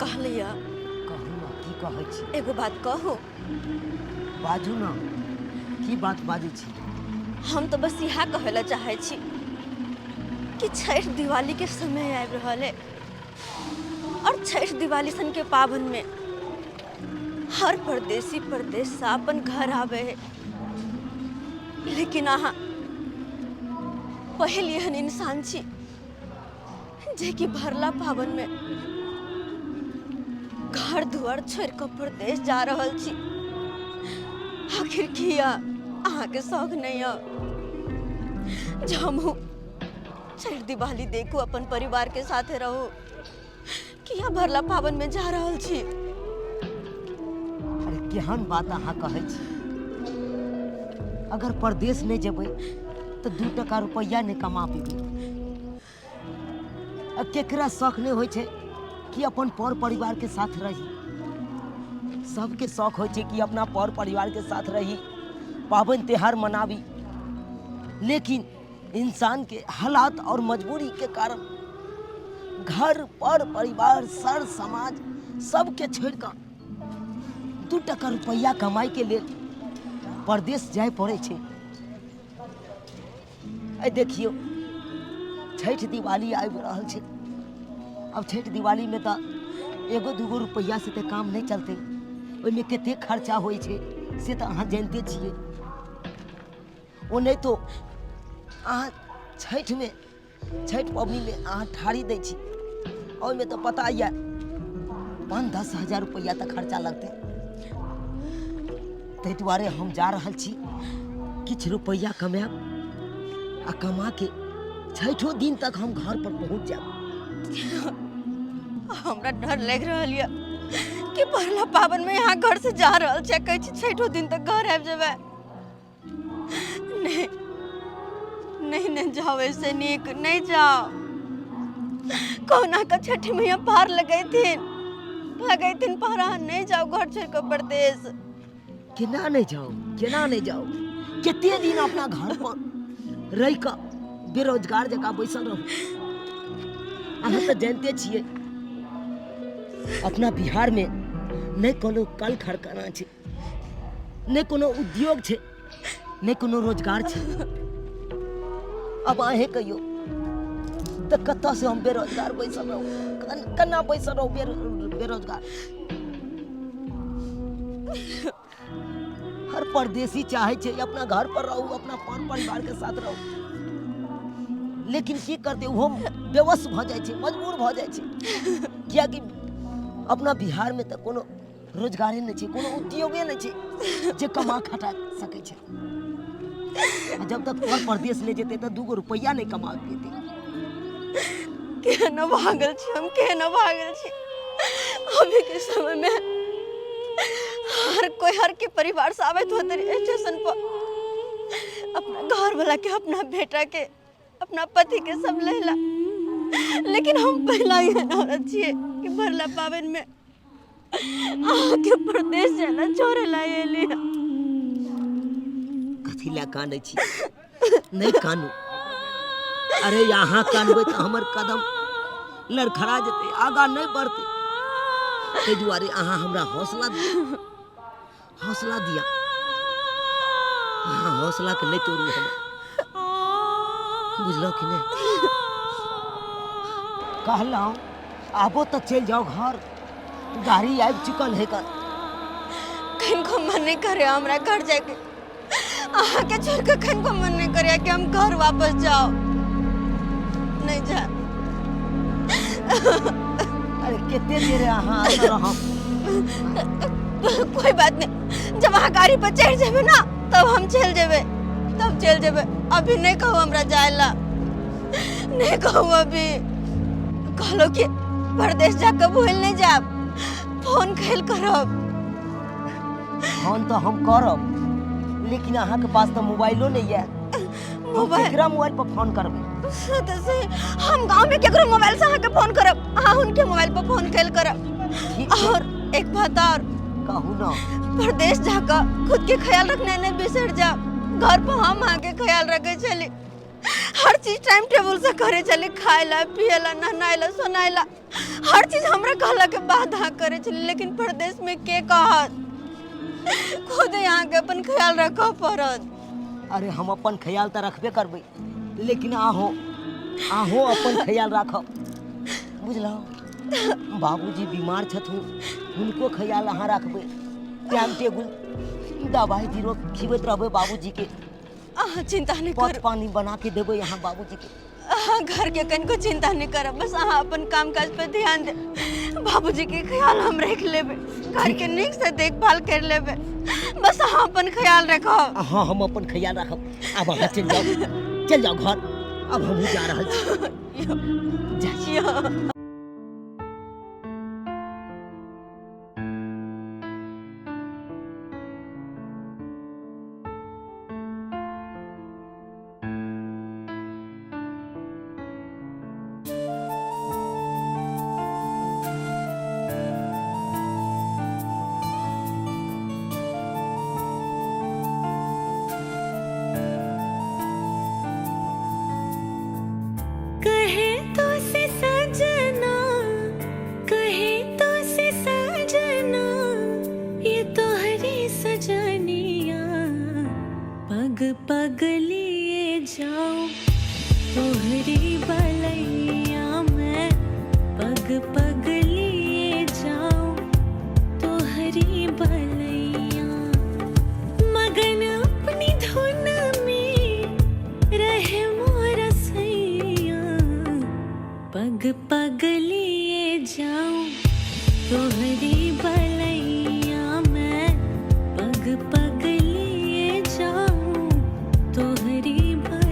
कहलिया। कहू ने, की कहै छी? एगो बात कहू? बाजू ने, की बात बाजै छी? हम तऽ बस इएह कहै लए चाहै छी कि छठि दिवाली के समय आबि रहल है और छठि दिवाली सन के पाबनि में हर परदेसी परदेश से अपन घर आवे है, लेकिन अहाँ पहिल एहन इंसान छी जेकि भरला पाबनि में घर दुआर छोड़ कऽ परदेश जा रहल छी। आखिर किया अहाँके शौक नहीं है जे हमहूँ छठि दिवाली देखू, अपन परिवार के साथे रहू? किया भरला पाबनि में जा रहल छी? अरे, केहन बात अहाँ कहै छी? अगर परदेश नहि जेबै तऽ 2 टका रुपैआ नहि कमा पेबै। आ केकरा शौक नहि होइ छै कि अपन पर परिवारके साथ रही? सबके शौक होइ छै कि अपना पर परिवारके साथ रही, पाबनि तिहार मनाबी। लेकिन इंसानके हालात और मजबूरीके कारण घर पर परिवार सर समाज सबके छोड़ि कऽ 2 टका रुपैआ कमाइके लेल परदेश जाय पड़ै छै। आइ देखियौ, छठि दिवाली आबि रहल छै। आब छठि दिवालीमे तऽ एगो दूगो रुपैआसँ तऽ काम नहि चलतै, ओहिमे कतेक खर्चा होइ छै से तऽ अहाँ जानिते छियै। ओ नहि तो अहाँ छठिमे, छठि पबनीमे अहाँ ठाड़ी दै छी, ओहिमे तऽ पता यऽ 5-10 हजार रुपैआ तऽ खर्चा लगतै। ताहि दुआरे हम जा रहल छी, किछु रुपैआ कमायब आ कमा के छठो दिन तक हम घर पर पहुँच जायब। हमरा डर लागि रहल यऽ कि पहला पाबनि में यहाँ घर से जा रहल छै, कहै छी छठो दिन तक घर आबि जेबै। नहीं नहीं, नहीं जाओ, ऐसे नीक नहीं जाओ। कहुना का छठी मैया पार लगैथिन, लगैथिन पार। अहाँ नहीं जाओ घर छोड़ कऽ परदेश। केना नहि जाउ, केना नहि जाउ? कते दिन अपना घर पर रहि कऽ बेरोजगार जकाँ बैसल रहू? अहाँ तऽ जानिते छियै, अपना बिहारमे नहि कोनो कल कारखाना छै, नहि कोनो उद्योग छै, नहि कोनो रोजगार छै। अब अहें कहियौ तऽ कतऽसँ हम बेरोजगार बैसल रहू? केना बैसल रहू बेरोजगार? हर परदेसी चाहे छै अपना घर पर रहू, अपना पर परिवार के साथ रहू, लेकिन की करते, ओहो बेवश भऽ जाइ छै, मजबूर भऽ जाइ छै, कियाकि अपना बिहार में तऽ कोनो रोजगारे नहि छै, कोनो उद्योगे नहि छै जे कमा खटा सकै छै। आ जब तक पर परदेश नहि जेतै तऽ 2 गो रुपैआ नहि कमा पेतै। केहन भागल छी हम, केहन भागल छी। अभी के समय में हर कोई हर के परिवार से आबैत होते स्टेशन पर, अपना घर वाला के, अपना बेटा के, अपना पति के सब लेला, लेकिन हम पहला ही औरत छियै कि भरला पाबनि में अहाँके परदेश जाना छोड़े ला एली। कथी लए कानै छी? नहि कानू। अरे, अहाँ कानबै तऽ हमर कदम लड़खड़ा जेतै, आगाँ नहि बढ़तै। ताहि दुआरे अहाँ हमरा हौसला दिअ, हौसला दिअ। अहाँ हौसलाके नहि तोड़ू हमर, बुझलहुँ कि नहि? कहलहुँ आबो तऽ चलि जाउ घर, गाड़ी आबि चुकल है कर। कनको मन नहीं करे हमरा घर जाके, अहाँके छोड़ के कनको मन नहीं करे कि हम घर वापस जाओ। नहीं जा। अरे, कते देर अहाँ एतऽ रहब? कोई बात नहीं, जब अहाँ गाड़ी पर चढ़ जेबे ना तब हम चल जेबे, तब चल जेबे। अभी नहीं कहू हमरा जाए ला, नहीं कहू अभी। कहलो कि परदेश जाके भूल नहीं जाब, फोन खेल करब। फोन तऽ हम करब, लेकिन अहाँके पास तऽ मोबाइलो नहि यऽ। मोबाइल? केकरा मोबाइल पर फोन करबै? से तऽ सही, हम गांव में केकरो मोबाइल से अहाँके फोन करब, अहाँ उनके मोबाइल पर फोन कैल करब। ठीक छै। और एक बात और। कहू ना। परदेश जाकर खुद के ख्याल रखना नहीं बिसर जाब। घर पर हम अहाँके ख्याल रखे छली। हर चीज टाइम टेबल से करे छली, खाए ला, पिए ला, नहनाए ला, सोनाए ला, हर चीज हमरा कहला के बाद अहाँ करे छली। लेकिन परदेश में के कहत, खुद यहाँ के अपन ख्याल रखऽ पड़त। अरे हम अपन ख्याल तऽ रखबे करबै, लेकिन आहो आहो अपन ख्याल राखब, बुझलहुँ? बाबूजी बीमार छथुन, हुनको ख्याल अहाँ राखबै, टाइम टेबुल दवाइ जीरो खिबैत रहबै बाबूजीके। अहाँ चिंता नहीं पथ करू, पानी बना के देबै अहाँ बाबूजीके। अहाँ घर के कनिको चिंता नहीं करब, बस अहाँ अपन काम काज पर ध्यान दे, बाबूजी के ख्याल हम रख लेबै, घर के नीक से देखभाल कर लेबै, बस अहाँ अपन ख्याल रखब। हाँ, हम अपन ख्याल राखब। आब अहाँ चलि जाउ, चलि जाउ घर, अब हमहूँ जा रहल छी। जा छी। कहे तो से सजना, कहे तो से सजना, ये तोहरी सजनिया, पग पग लिए जाओ तोहरी बलैया मैं, पग पग लिए जाओ तोहरी बलैया, मगन अपनी धुन में रहे मोरा सैया, पग पग लिए जाऊं तोहरी बलैया मैं, पग पग लिए जाऊं तोहरी बलैया।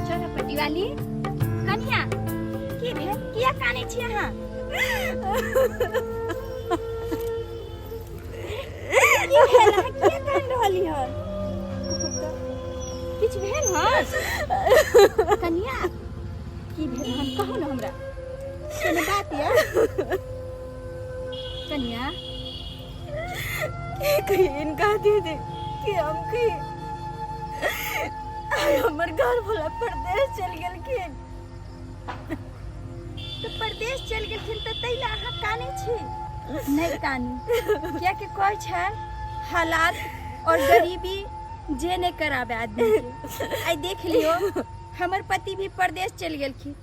चलो पटिवाली कनिया, की भेल, किया कानै छी अहाँ? की भेल, अहाँ किया कान रहली हन? किछु भेल हन कनिया? की भेल हन, कहू ने हमरा, कोनो बात या कनिया? की कही इनका दीदी कि हम की आइ हमर घर वाला परदेश चल गेलखिन। तऽ परदेश चलि गेलखिन तऽ ताहि लए अहाँ कानै छी? नहि कानू, कियाकि कहै छै हालात और गरीबी जे नहि कराबे आदमी के। आइ देख लियौ, हमर पति भी परदेश चलि गेलखिन,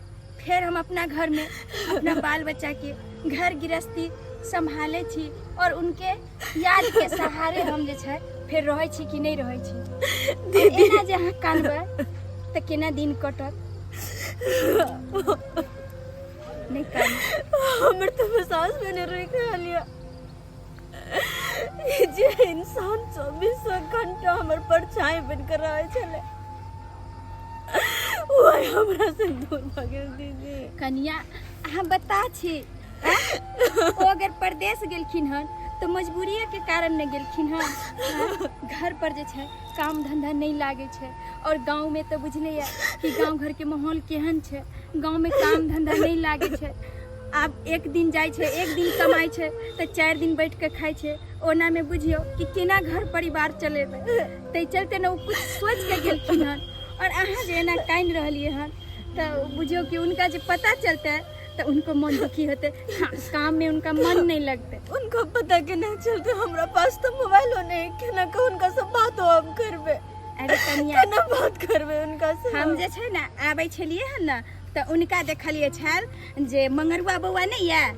फेर हम अपना घर में अपना बाल बच्चा के घर गृहस्थी सम्हाले छी और उनके याद के सहारे हम जे छै फेर रहै छी कि नहि रहै छी। दीदी, एना जे अहाँ कानबै तऽ केना दिन कटत? नहि कानू। हमर तऽ विश्वास में नहीं रह रहल यऽ ई जे इंसान 24 घंटा हमर परछाई बनकर रहै छलै, ओ आइ हमरा से दूर भऽ गेल दीदी। कनिया, अहाँ बता छी आँय? ओ अगर परदेश गेलखिन हन तऽ मजबूरिये के कारण ने गेलखिन हन आँय? घर पर जे छै काम धंधा नहि लागै छै, और गाँव में तऽ बुझले यऽ कि गाँव घर के माहौल केहन छै, गाँव में काम धंधा नहि लागै छै। आब एक दिन जाइ छै, एक दिन कमाइ छै तऽ 4 दिन बैठ के खाइ छै, ओना में बुझियौ कि केना घर परिवार चलेबै। ताहि चलते ने ओ कुछ सोचि के गेलखिन हन, और अहाँ जे एना कानि रहलियै हन तऽ बुझियौ कि उनका जे पता चलतै तऽ उनको मन दुखी होतै, हाँ, काम में उनका मन नहीं लगतै। उनका पता केना चलते? हमरा पास तो मोबाइलो नहीं, केना के उनका से बातो हम करबे? अरे कनिया, केना बात करबे उनका से? हम जे छै ने आबै छलियै हन ने तऽ उनका देखलियै छल जे मंगरुआ बौआ नहि यऽ,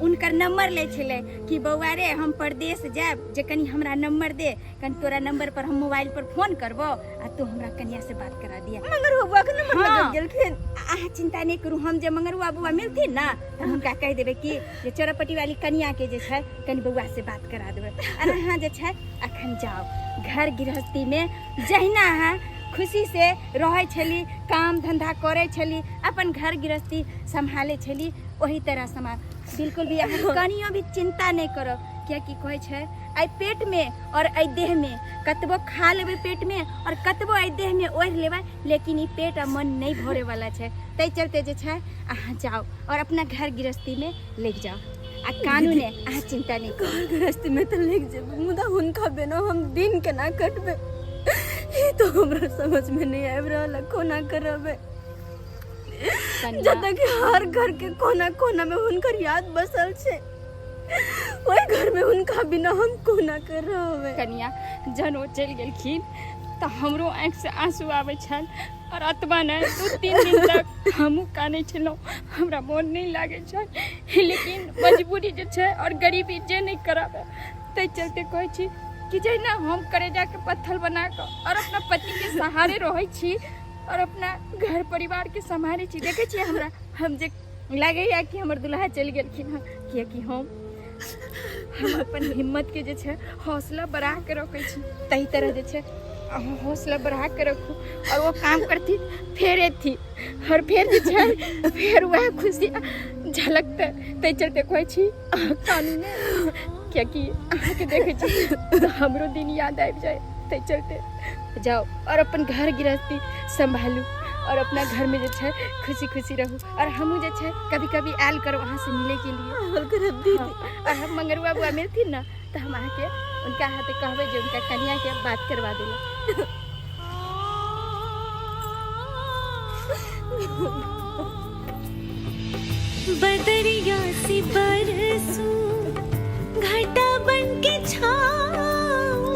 हुनकर नंबर लै छलै कि बौआ रे हम परदेश जायब जे कनि हमरा नंबर दे, कनि तोरा नंबर पर हम मोबाइल पर फोन करबो आ तू हमरा कनिया से बात करा दिया। मंगरुआ बुआ के नंबर हाँ। लग गेलखिन। अहाँ चिंता नहीं करू, हम जे मंगरुआ बुआ मिलथिन ना तऽ हुनका कहि देबै कि जे चोरापट्टी वाली कनिया के जे छै कनि बौआ से बात करा देबै। और अहाँ जे छै अखन जाओ घर गृहस्थी में, जहिना अहाँ खुशी से रहै छली, काम धंधा करै छली, अपन घर गृहस्थी सम्हालै छली, ओही तरह सम्हाल। बिल्कुल भी अहाँ कनियो भी चिंता नहीं करब, कियाकि कहै छै एहि पेट में और एहि देह में कतबो खा लेबै पेट में और कतबो एहि देह में ओढ़ि लेबै, लेकिन ई पेट आ मन नहीं भरे वाला छै। ताहि चलते जे छै अहाँ जाओ और अपना घर गृहस्थी में लग जाओ आ कानू ने, अहाँ चिंता नहीं करू। घर गृहस्थी में तो लग जेबै, मुदा हुनका बिना हम दिन केना कटबै ई तो हमरा समझ में नहीं आबि रहल है, कोना करबै। कनिया जतऽ कि हर घर के कोना कोना में हुनकर याद बसल छै, ओहि घर में हुनका बिना हम कोना कर रहबै। कनिया जहन ओ चलि गेलखिन तऽ हमरो आँखिसँ आंसू आबै छल और अतबा नहि 2-3 दिन तक हमहूँ कानै छलहुँ, हमरा मोन नहि लागै छल, लेकिन मजबूरी जे छै और गरीबी जे नहि कराबै, ताहि चलते कहै छी कि जहिना हम करेजाके पत्थर बना कऽ और अपना पतिके सहारे रहै छी और अपना घर परिवारके सम्हारै छी। देखै छियै हमरा हम जे लागैया कि हमर दुल्हा चलि गेलखिन हँ, कियाकि हम अपन हिम्मत के जे छै हौसला बढ़ा के रखै छी, ताहि तरह जे छै अहाँ हौसला बढ़ा के रखू और वो काम करती फेर एथी और फेर जे छै फेर वएह खुशी झलकतै। ताहि चलते कहै छी अहाँ कानू नहि, कियाकि अहाँके देखै छी तऽ हमरो दिन याद आबि जाय। ताहि चलते जाओ और अपन घर गृहस्थी सम्भालू और अपना घर में जे छै खुशी खुशी रहू। और हमहूँ जे छै कभी कभी आयल करब अहाँ से मिले के लिए। आयल करब दीदी। हाँ, और हम मंगरुआ बुआ मिलथिन ना तऽ हम अहाँके उनका हाथे कहबै जे उनका कनिया के बात करवा देला। बदरिया सी बरसूं घटा बन के छाऊं,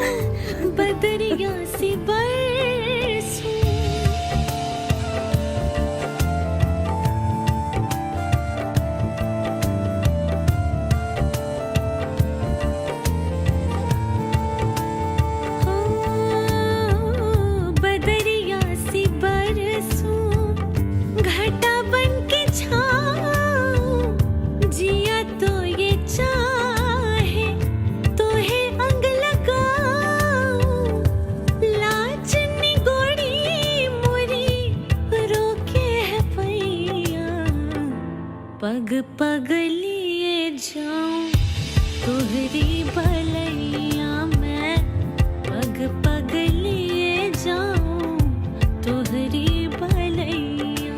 बदरिया सी बरसूं। हो बदरिया सी बरसूं घटा बन के छाऊं, जिया तो ये चाहे तो है अंग लगाऊं, लाज निगोड़ी मोरी रोके है पैया, पग पग लिए जाऊं तोहरी भलैया मैं, पग पग लिए जाऊं तोहरी भलैया।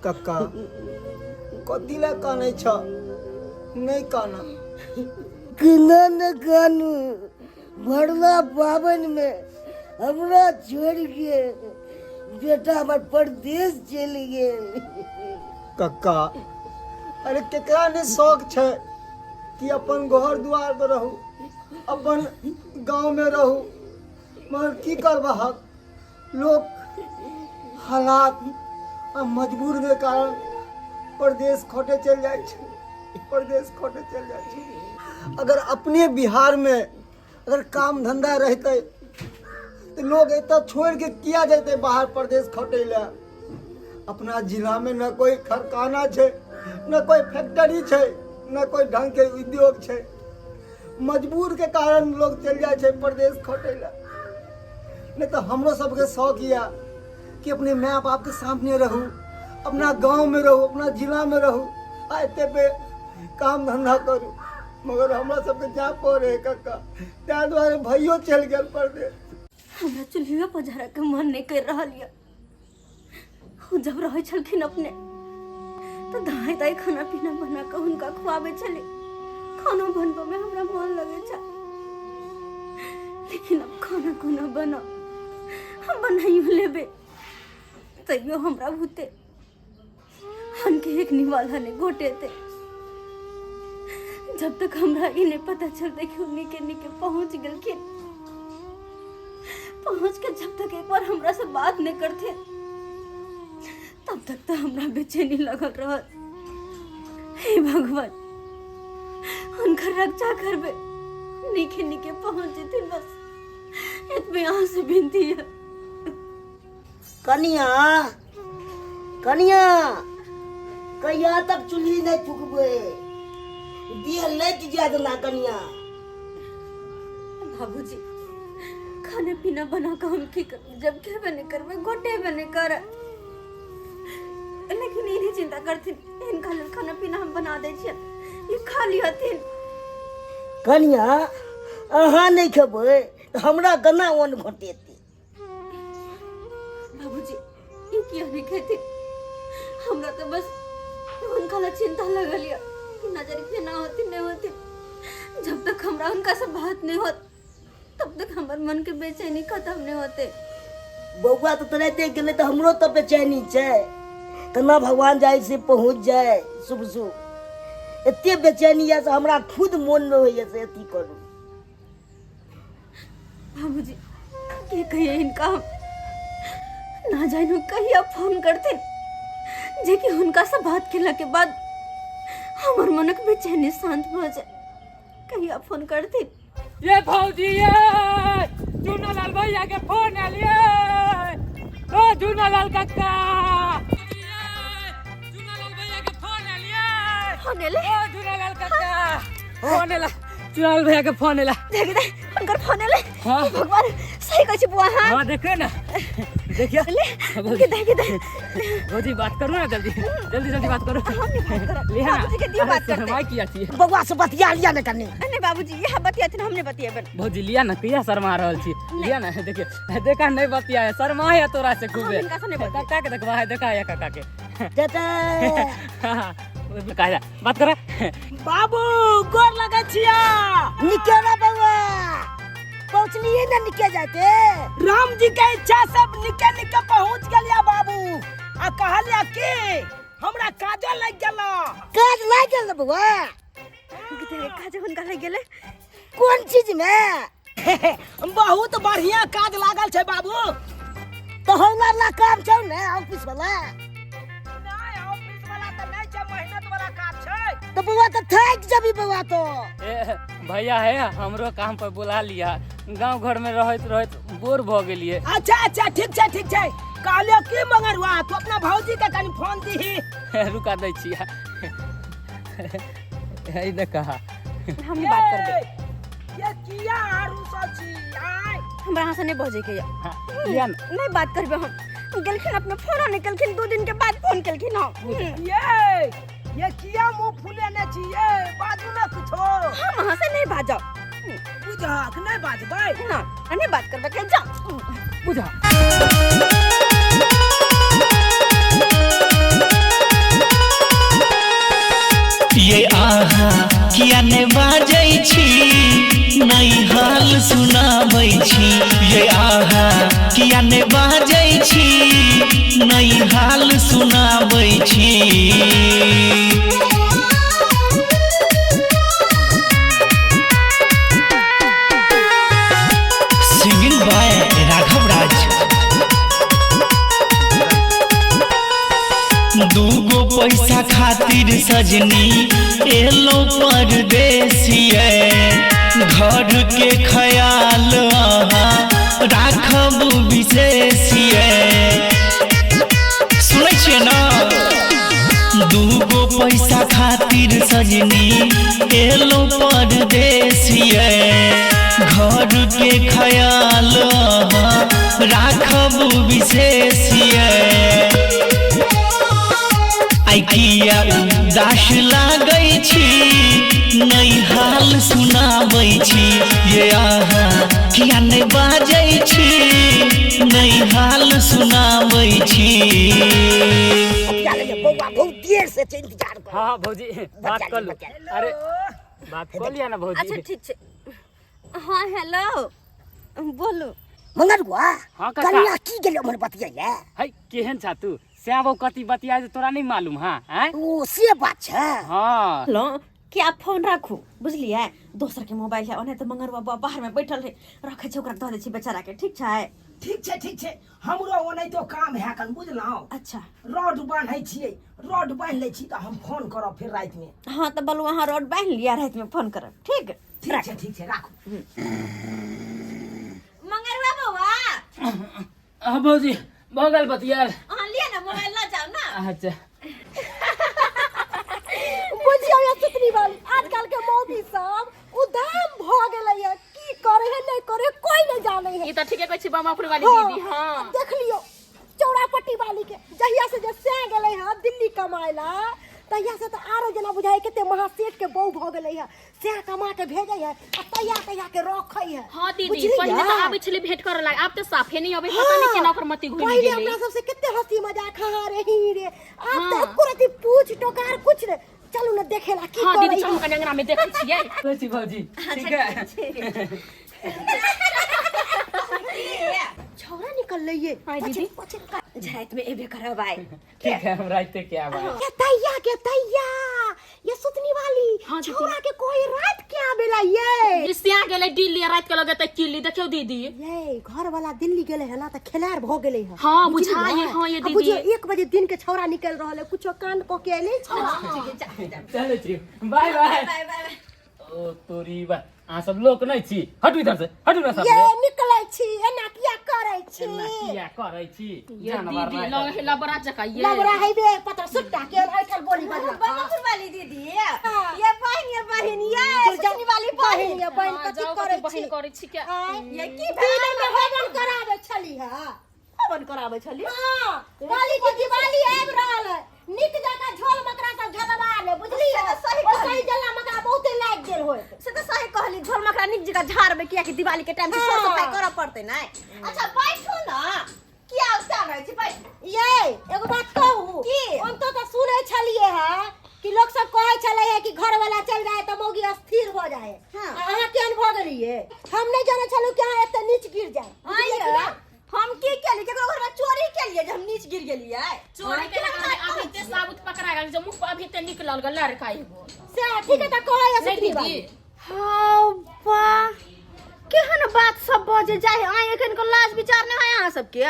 कक्का कथी लए कानै छ? नहि काना। केना ने कानू, भरला पाबनि में हमरा छोड़ि के बेटा हमर परदेश चलि गेल। कक्का अरे केकरा ने शौक छै कि अपन घर दुआर पर रहू, अपन गाँव में रहू, मगर की करबहक, लोग हालात आ मजबूर के कारण परदेश खटे चलि जाइ छै, परदेश खटे चलि जाइ छै। अगर अपने बिहार में अगर काम धंधा रहतै तऽ लोग एतऽ छोड़ि के किया जेतै बाहर परदेश खटै लए? अपना जिला में न कोई कारखाना छै, न कोई फैक्ट्री छै, न कोई ढंग के उद्योग छै। मजबूर के कारण लोग चलि जाइ छै परदेश खटै लए। नहीं तो हमरो सबके शौक यऽ कि अपने माय बाप के सामने रहू, अपना गाँव में रहू, अपना जिला में रहू आ एते पे काम धंधा करू, मगर हमरा सबके जाय पड़े है कक्का, ताहि दुआरे भैयो चलि गेल परदेश। हमरा चूल्हियो पर जरा के मन नहीं कर रहल यऽ। ओ जब रहै छलखिन अपने तऽ दाई दाई खाना पीना बना कऽ हुनका खुआबै छलै, खाना बनबऽ में हमरा मन लगै छल, लेकिन अब खाना कोना बनाउ? हम बनाइयो लेबै तैयो हमरा भूते हमके एक निवाला नहीं घोटेते। जब तक हमरा ई नहीं पता चलते कि उ नीके नीके पहुंच गेलखिन, पहुँच के जब तक एक बार हमरा से बात नहीं करते तब तक तो हमरा बेचैनी लगल रहत। हे भगवान, हुनकर रक्षा करबे, नीके नीके पहुँच जेथिन, बस एतबे अहाँ से विनती है। कनिया कनिया, कहिया तक चूल्ही नहीं फूकबे? देह लटि जायत ना कनिया। बाबूजी, खाना पीना बना के हम की करब जब खेबे नहीं करबे, गोटेबे नहीं कर। लेकिन ई नहीं चिंता करथिन, इनका लेल खाना पीना हम बना दै छियै, ई खा लिहथिन। कनिया, अहाँ नहीं खेबै तऽ हमरा केना अन्न घोटेतै? बाबूजी, ई किया नहीं खेथिन? हमरा तऽ बस हुनका ला चिंता लगल यऽ कि ना जाने केना होथिन नहीं होथिन। जब तक हमरा हुनका से बात नहीं होत तब तक हमर मन के बेचैनी खत्म नहीं होते। बौआ तऽ तुरंते गेलै तऽ हमरो तऽ बेचैनी छै, केना भगवान जाय से पहुँच जाय शुभ शुभ। एते बेचैनी यऽ से हमरा खुद मोन नहि होइए से अथी करू। बाबूजी, की कहिए इनका, हम ना जानो कहिया फोन करथिन जे कि हुनका से बात केला के बाद हमर मनक बेचैनी शांत भऽ जाय। कहिया फोन करथिन? ये भौजी, ये चुनालाल भैया के फोन आयल ये। ओ चुनालाल काका, चुनालाल भैया के फोन आयल ये। फोन एलै? ओ चुनालाल काका, फोन एला, चुनालाल भैया के फोन एला। देख दे, हुनकर फोन एलै। हाँ। भगवान, सही कहै छी बुआ? हाँ हाँ, देखियो ना, देखियो। ले के दे, के दे। भौजी, बात करू ना, जल्दी जल्दी जल्दी बात करू। हम नहीं बात करब। लिहा ना। बाबूजी के दियो, अरे, बात करते। शर्माय किया छी? बौआ से बतिया लिया ने कनी। नहीं बाबूजी, यह बतियाथिन, हम नहीं बतियेबन। भौजी, लिया ना, किया शर्मा रहल छी? लिया ना, देखियो, देखा, नहीं बतिया है, शर्मा है तोरा से खूबे। हम हिनका से नहीं बतिया। काका के देखबा है, देखा है काका के। चाचा। काहे बात कर। बाबू, गोर लगै छिया। निके रह बौआ, पहुँचलिए ना निके जाते। राम जी के इच्छा सब निके निके पहुँच गेलिया बाबू। आ कहलिया कि हमरा काजो लागि गेल। काज लागि गेल ने बौआ? काज हुनका लागि गेलै। कोन चीज में? बहुत बढ़िया काज लागल छै बाबू। तऽ हमरा ला काम छौ ने ऑफिस वाला? नहि, ऑफिस वाला तऽ नहि छै, मेहनत वाला काज छै। तऽ बौआ तऽ थाकि जेबी बौआ तो। ए भैया, है हमरो काम पर बुला लिया, गांव घर में रहत रहत बोर भ गेलिए। अच्छा अच्छा, ठीक छै ठीक छै। कहलियो की मंगरुआ, तू अपना भौजी के कनी फोन दीही। रुका, दै छिया, है देखा। हम नहीं बात करबै। ये किया आरू छी आय? हमरा अहाँ से नहीं बजै के यऽ। लिया ना। नहीं बात करबै हम। गेलखिन अपने फोन नहीं केलखिन, 2 दिन के बाद फोन केलखिन हम। ये किया मुंह फुलेने छी? ये बाजू ना कुछो। हम अहाँ से नहीं बाजब। बुझहक, नहि बाजबै? ना, नहीं बात करबै के, जा। बुझा। ये आहा किया ने बाजै छी, नहीं हाल सुनाबै छी। ये आहा किया ने बाजै छी, नहीं हाल सुनाबै छी। सिंगिंग बाय राघव राज। दूगो पैसा खातिर सजनी एलो परदेसिए, घर के ख्याल अहाँ राखब विशेषिए। सुनै छियै ना? दूगो पैसा खातिर सजनी एलो परदेसिए, घर के ख्याल अहाँ राखब विशेषिए। आइ किया उदास लागै छी, नहीं हाल सुनाबै छी। ये आहा किया नहि बाजै छी, नहीं हाल सुनाबै छी। बतिया ले बौआ, बहुत देर से छै इंतजार कर। हाँ हाँ भौजी, बात कर लू। बतिया। अरे, बात कर लिया ना भौजी। अच्छा, ठीक छै। हाँ, हेलो, बोलू। मंगरुआ। हाँ, काका। कनिया की गेलै उम्हर बतियाइले? है, केहन छा तू? श्याम बाबू कति बतिया तोरा नहीं मालूम? हाँ, आँय? ओ से बात छै। हाँ। हेलो। कि आब फोन राखू बुझलियै दोसर के मोबाइल है ओनाहिते मंगरुआ बौआ बाहर में बैठल है रखै छै ओकरा दऽ दै छी बेचारा के ठीक छै ठीक छै ठीक छै हमरो ओनाहितो काम है कन बुझलहुँ अच्छा रॉड बान्है छियै रॉड बान्हि लै छी तऽ हम फोन करब फेर रातिमे हाँ तऽ बलू अहाँ रोड बान्हि लिअ रातिमे फोन करब ठीक ठीक छै ठीक छै राखू मंगरुआ बौआ हाँ भौजी भऽ गेल बतियाल अहाँ लिअ ने मोबाइल लऽ जाउ ने अच्छा बुझियौ ये सुतनी वाली आजकल के मौगी सब उदाम भ गेलै है की करे है नहीं करे है कोई नहीं जाने है ई तऽ ठीके कहै छी बमापुर वाली हाँ, दीदी हाँ देख लियो चौड़ा पट्टी वाली के जहिया से जे से गेलै है दिल्ली कमाए ला तहिया से तऽ आरो जेना बुझाइ कते महासेठ के बहू भऽ गेलै है से कमा के भेजै है आ तैया तैया के रखै है हाँ दीदी बुझलियै? पहिले तऽ आबै छलै भेंट करऽ लाग आब तऽ साफे नहि अबै पता नहि केना ओकर मति घुमि पहिले गेलै अपना सबसे कते हंसी मजाक हाँ रे ही रे आब हाँ। तऽ एको रति पूछ टोकार कुछ ने चलू ने देखेला की हाँ दीदी करै चलू कनि अंगना में देखै छियै चलै छी भौजी ठीक है छौड़ा निकल लइए हाँ दीदी राति में एबे करब आइ ठीक है हम राइते के आब के तैया के तैया ये सुतनी वाली हाँ दीदी। छौड़ा के कोई रात के आवेला ये सिया गेलै दिल्ली आ राति के लगेतै किल्ली देखियौ दीदी ये घर वाला दिल्ली गेले है ना त खेलार भ गेले है हाँ, बुझली बुझाइए, ना? हाँ, ये आ दीदी। बुझियो 1 बजे दिन के छौड़ा निकल रहल है कुछो कांड क के अइले छौड़ा चलै छी बाय बाय बाय बाय ओ तोरी बा अहाँ सब लोक नहि छी हटू इधर से हटू ना सब ये निकलै छी एना किया करै छी एना किया करै छी ये जानवर दीदी नहि लग है लबरा जका ये लबरा हेबे पता सुट्टा के ऐठल बोली बजला बमापुर वाली दीदी ये बहिन ये बहिन ये सुतनी वाली बहिन ये बहिन हाँ, कथी जाओ करै कथी बहिन छी करै छी क्या आँय? ये की दिन में हवन कराबै छली है हवन कराबै छली हाँ, काली के दिवाली आबि रहल है नीक जकाँ झोल मकरा सब झलवा ले बुझलियै से तऽ सही ओ सही जल्ला मकरा बहुते लागि गेल होइत से तऽ सही कहली झोल मकरा नीक जकाँ झाड़बै कियाकि दिवाली के टाइम से सर सफाई करऽ पड़तै ने अच्छा बैठू ने किया उतार रहै छी बैठू ये एगो बात कहू की? हम तो तऽ सुनै छलियै है कि लोग सब कहै छलै है कि घर वाला चल जाए तऽ मौगी अस्थिर हो जाए हाँ। आ अहाँ केहन भऽ गेलियै हम नहि जानै छलहुँ कि अहाँ एते नीच गिर जाए बुझलियै कि आँय नहि? हम की केलियै केकरो घर में चोरी केलियै जे हम नीच गिर गेलियै चोरी के अभी ते साबुत पकड़ा गेल जे मुंह पर अभी ते निकलल गेल लड़का एगो से ठीक है तऽ कहै नहीं सुतनी दीदी वाली हौ बा केहन बात सब बजे जाय आइ एखन को लाज विचार नहि है अहाँ सबके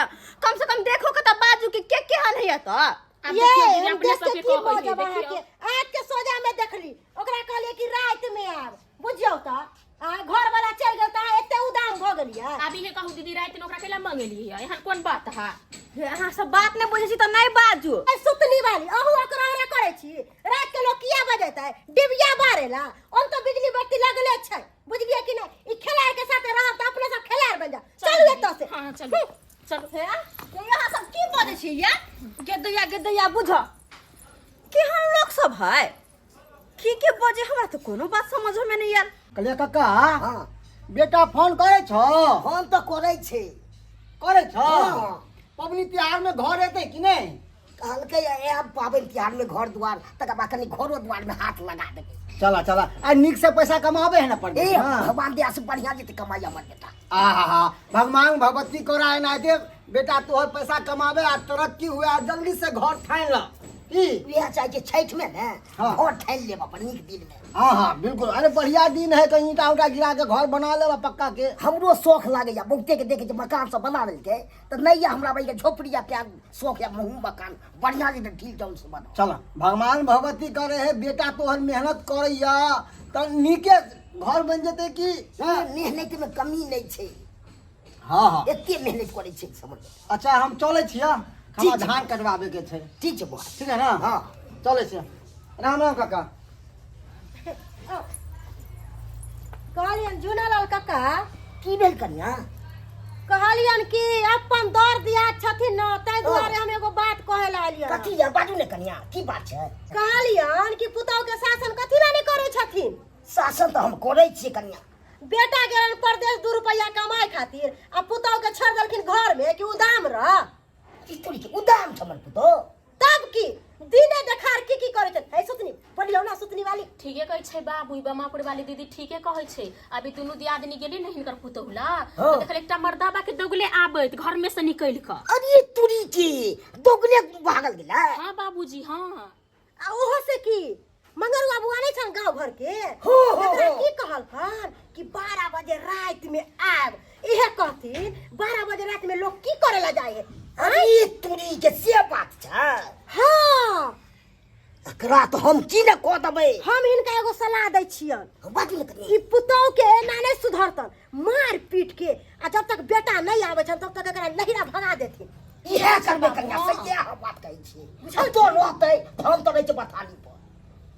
कम से कम देखो के तऽ बाजू कि के केहन है तऽ आब ये देखियौ दीदी हम अपने देख के सबके की कहै है बजब देखियौ अहाँके आँख के सोजा में देखली ओकरा कहलियै कि राति में आब बुझियौ तऽ आ घर वाला चलि गेल तऽ अहाँ एते उदाम भऽ गेलियै आब इहे कहू दीदी राति में ओकरा कैला मंगेलियै एहन कोन बात है हे, अहाँ सब बात नहि बुझै छी तऽ नहि बाजू ए, सुतनी वाली अहू ओकरा ओकरा करै छी राति के लोक किया बजेतै डिबिया बारेला ओन तऽ बिजली बत्ती लगले छै बुझलियै कि नहि ई खेलाड़ के साथे रहब तऽ अपने सब खेलाड़ बनि जाउ चलू एतऽ से हाँ चलू चलू हे, ये अहाँ सब की बजै छी ये गेदैया गेदैया बुझ केहन लोक सब है की के बजे हमरा तऽ कोनो बात समझ में नहीं आयल कहलियै काका हाँ बेटा फोन करै छौ फोन तऽ करै छै करै छौ हाँ। पबनी तिहार में घर एतै कि नहि कहलकै आयब पाबनि तिहारमे घर दुआर तकर बाद कनि घरो दुआरमे हाथ लगा देबै चला चला आ नीक से पैसा कमाबे है ना ए परदेश में भगवान दया से बढ़िया जेतै कमाइ हमर बेटा आहा भगवान भगवती करा एनाहिते बेटा तोहर पैसा कमाबे आ तरक्की हुए आ जल्दी से घर ठानि ल की इएह चाहै छियै छठिमे ने हाँ। घर ठानि लेब अपन नीक दिनमे हाँ हाँ बिल्कुल अरे बढ़िया दिन है कहीं ईंटा उटा गिरा के घर बना लेब आ पक्का के हमरो शौख लागैया बहुते के देखै छियै मकान सब बना लेलकै तऽ नहि यऽ हमरा भैया झोपड़ी या प्यार शौख या महू मकान बढ़िया जेतै ढील ढाल से बनाओ चल भगवान भगवती करे है बेटा तोहर मेहनत करैया तऽ नीके घर बन जेतै की हाँ मेहनत में कमी नहि छै हाँ हाँ एते मेहनत करै छै समझ अच्छा हम चलै छियै हमरा ठीक छै। धान कटवाबे के छै ठीक छै बौआ ठीक है ना हाँ। चलै छियै राम राम काका कहलियन झुनालाल काका की भेल कनिया कहलियन कि अपन दर दियाद छथिन न ताहि दुआरे हम एगो बात कहै लए एलियन कथी यार बाजू ने कनिया की बात छै कहलियन कि पुतहु के शासन कथी लए नहि करै छथिन शासन तऽ हम करै छियै कनिया बेटा गेलन परदेश 2 रुपया कमाए खातिर आ पुतहु के छोड़ देलखिन घर में कि उदाम रह की तोरी के उदाम छै हमर पुतोह तब की दिने देखार की की करै छै हे सुतनी पढ़ियौ ना सुतनी वाली ठीके कहै छै बाबू ई बमापुर वाली दीदी ठीके कहै छै अभी दुनू दियादनी गेली ने हिनकर पुतोहु ला हाँ। तऽ देखल एकटा मर्दाबा के दौगले आबैत घर में से निकलि कऽ अरे तुरी के दोगले भागल गेलै हाँ बाबूजी हाँ आ ओहो से की मंगरुआ बुआ नहि छन गाँव घर के हो, हो, एकरा हो। की कहलखन कि 12 बजे राति में आयब इहे कहथिन 12 बजे राति में लोग की करे ला जाए है अरे तुरी के से बात छै हाँ एकरा तऽ हम की ने कऽ देबै हम हिनका एगो सलाह दै छियन बाजू ने कनी ई पुतोह के एना नहि सुधरतन मार पीट के आ जब तक बेटा नहीं आबै छन तब तक एकरा नहिरा भगा देथिन इएह करबै कनिया सहिए अहाँ बात कहै छी बुझल तो रहतै हम तऽ रहै छै बथानी पर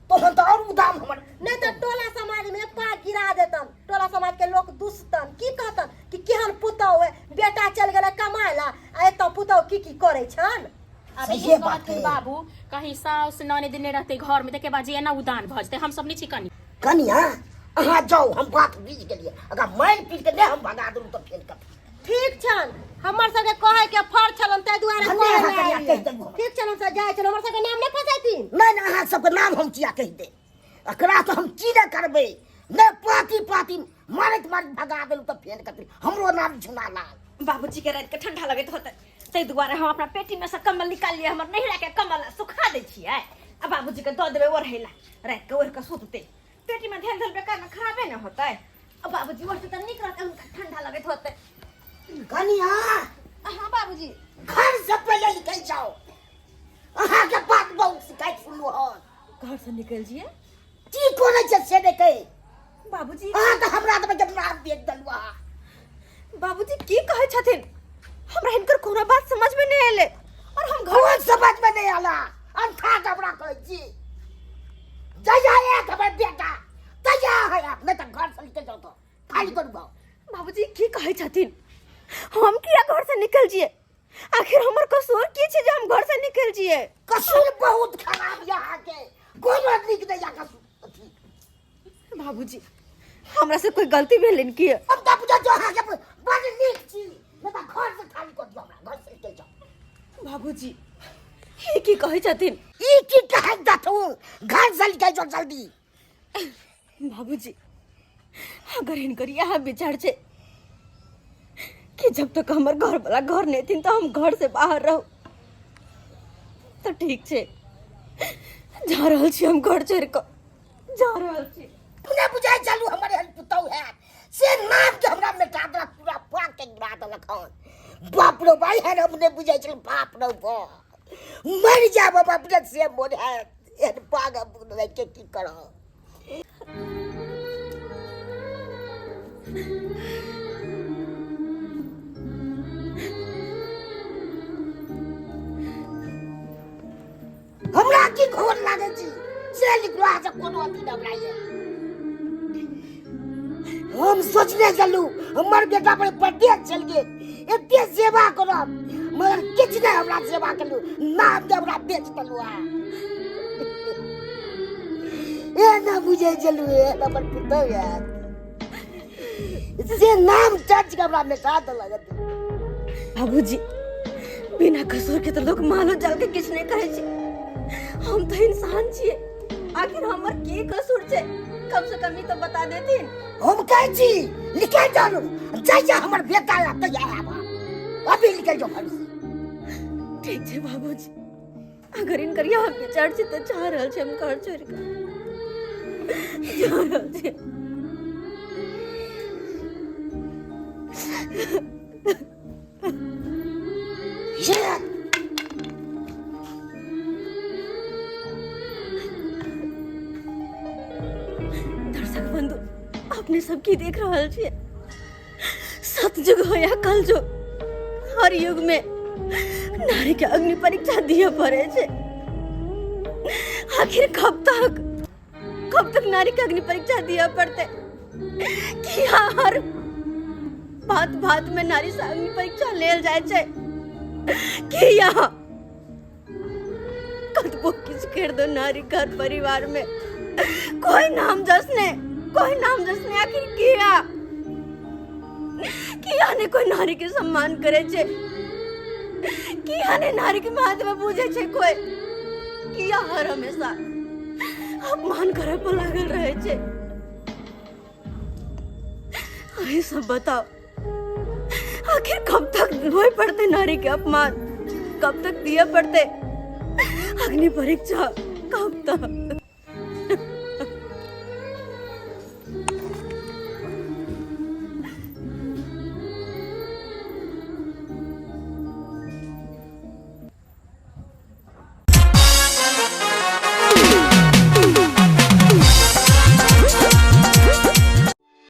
तहन तऽ आओर उदाम हमर नहीं तऽ टोला समाज में पाग गिरा देतन टोला समाज के लोग दुसतन की कहतन कि केहन पुतोह है बेटा चल गेलै कमाए ला आ एतऽ पुतोह की की करै छन अब सहिए ई बात कहथिन है। बाबू कहीं साउस ननद नहि रहतै घर में तके बाद जे एना उदान भऽ जेतै हम सब नहि छी कनी कनिया अहाँ जाउ हम बात बुझि गेलियै अगर मारि पीट के नहि हम भगा देलहुँ तऽ फेर कथी ठीक छन हमर सबके कहै के फर्ज छलन ताहि दुआरे भने कहै अहाँ लए कनिया आएलियै। कहि देलहुँ। ठीक छलन से जाइ छलन हमर सबके नाम नहि फंसैथिन नहि नहि अहाँ सबके नाम हम किया कहि दे एकरा तऽ हम की नहि करबै नहि पाती पाती मारैत मारैत भगा देलहुँ तऽ फेर कथी हमरो नाम झुना लाल बाबूजी के राति के ठंडा लगैत होतै ताहि दुआरे हम अपना पेटी में से कम्बल निकाल लिए हमर नहिरा के कम्बल सुखा दै छियै आ बाबूजी के दऽ देबै ओढ़ै ला राति के ओढ़ि कऽ सुततै पेटी में धैल धैल बेकार में खराबे ने होतै आ बाबूजी ओढ़तै तऽ नीक रहतै हुनका ठंडा लगैत होतै कनिया हाँ बाबूजी घर से पहिले निकलि जाओ अहाँके बात बहुत शिकायत सुनलहुँ हन घर से निकलि जिए की करै छै से नहि कहि बाबूजी अहाँ तऽ हमरा तऽ नाम बेच देलहुँ अहाँ बाबूजी की कहै छथिन हमरा हिनकर कोनो बात समझ में नहीं एलै और हम घर कोन समझ में नहीं आला अंधा हमरा कहै छी जहिया एक हमर बेटा तहिया है आप नहीं तऽ घर से निकलि जाओ तो खाली करू भाव बाबूजी की कहै छथिन हम किया घर से निकल जिए आखिर हमर कसूर की छै जे हम घर से निकल जिए कसूर बहुत खराब यहाँ के कोनो नीक नहीं या कसूर अथी बाबूजी हमरा से कोई गलती भेलनि की हम तऽ बुझै छी अहाँके बड़ नीक छी नहि तऽ घर से खाली कऽ दियौ हमरा घर से निकलि जाउ बाबूजी ई की कहै छथिन ई की कहै देथु घर से निकलि जाउ जल्दी बाबूजी अगर हिनकर इएह विचार छै कि जब तक हमर घर वाला घर नहीं थिन तो हम घर से बाहर रहू तो ठीक छै जा रहल छी हम घर छोड़ि कऽ जा रहल छी नहि बुझाइ छलू हमर एहन पुतहु हैत से नाम के हमरा मेटा देलक पूरा पाक के गिरा देलक हन बाप रो भाई एहन हम नहि बुझै छलहुँ बाप रो बाप मरि जायब हम अपने से मोन हैत एहन पाग हम रहि के की करब हमरा की घोर लागै छी से लिखलो अहाँ से कोनो अथी नहि हमरा ये हम सोचने छलहुँ हमर बेटा पर परदेश चलि गेल एते सेवा करब मगर किछु नहि हमरा सेवा केलहुँ नाम के हमरा बेच देलहुँ अहाँ ए ना बुझै छलहुँ एहन हमर पुतहु हैत से नाम चर्च के हमरा मिटा देलक बाबूजी बिना कसूर के तो लोग मानो जाल के किछु नहीं कहै छै हम तो इंसान छियै आखिर हमर की कसूर छै कम से कम ई तो बता देथिन हम कहै छी निकलि जाउ जहिया हमर बेटा आयत तहिया आयब अभी निकलि जाउ घर से ठीक छै बाबूजी अगर इनकर यह विचार छै तऽ जा रहल छै हम घर छोड़ि कऽ जा रहल छै Yeah. दर्शक बंधु अपने सब की देख रहल छियै सतयुग हो या कलयुग हर युग में नारी के अग्नि परीक्षा दिए पड़े छै आखिर कब तक नारी के अग्नि परीक्षा दिए पड़ते कि हर बात बात में नारी से अग्नि परीक्षा लेल जाय छै कि यहाँ कतबो किछु कर दो नारी घर परिवार में कोई नाम जस ने कोई नाम जस ने आखिर किया किया ने कोई नारी के सम्मान करे छे किया ने नारी के महत्व बुझे छे कोई किया हर हमेशा अपमान करे पर लागल रहे छे अरे सब बताओ आखिर कब तक होए पड़ते नारी के अपमान कब तक दिए पड़ते अग्नि परीक्षा कब तक